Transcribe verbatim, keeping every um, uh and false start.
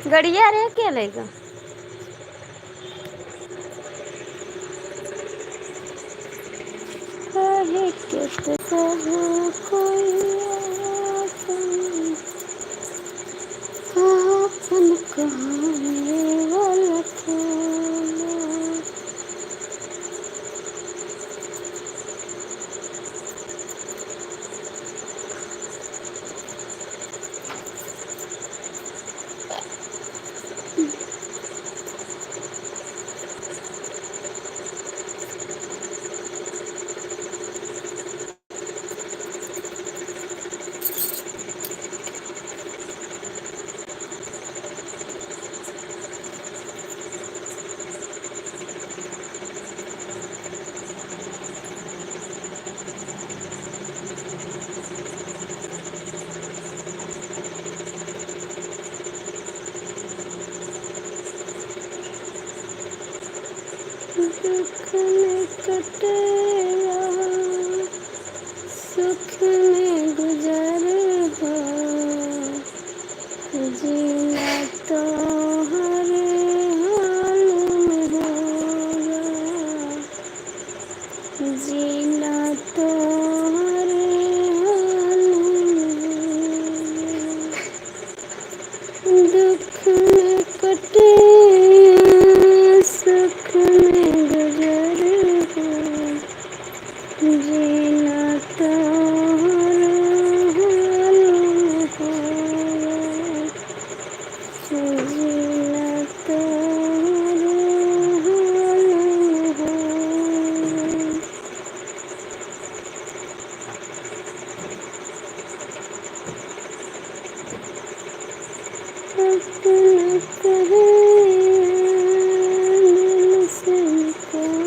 गड़िया रे, के लइगा? काहे के तो सब कोई आपन, आपन कहावे वाला था। दुख में कटेला, सुख में गुजर हो, जीना तो हर हाल में होला। जीना तो हर हाल में, दुख में कटे, सुख में गुजर हो। जीना तो हर हाल में हो। जीना तो हर हाल में हो। अपना कहे दिल से निकाल।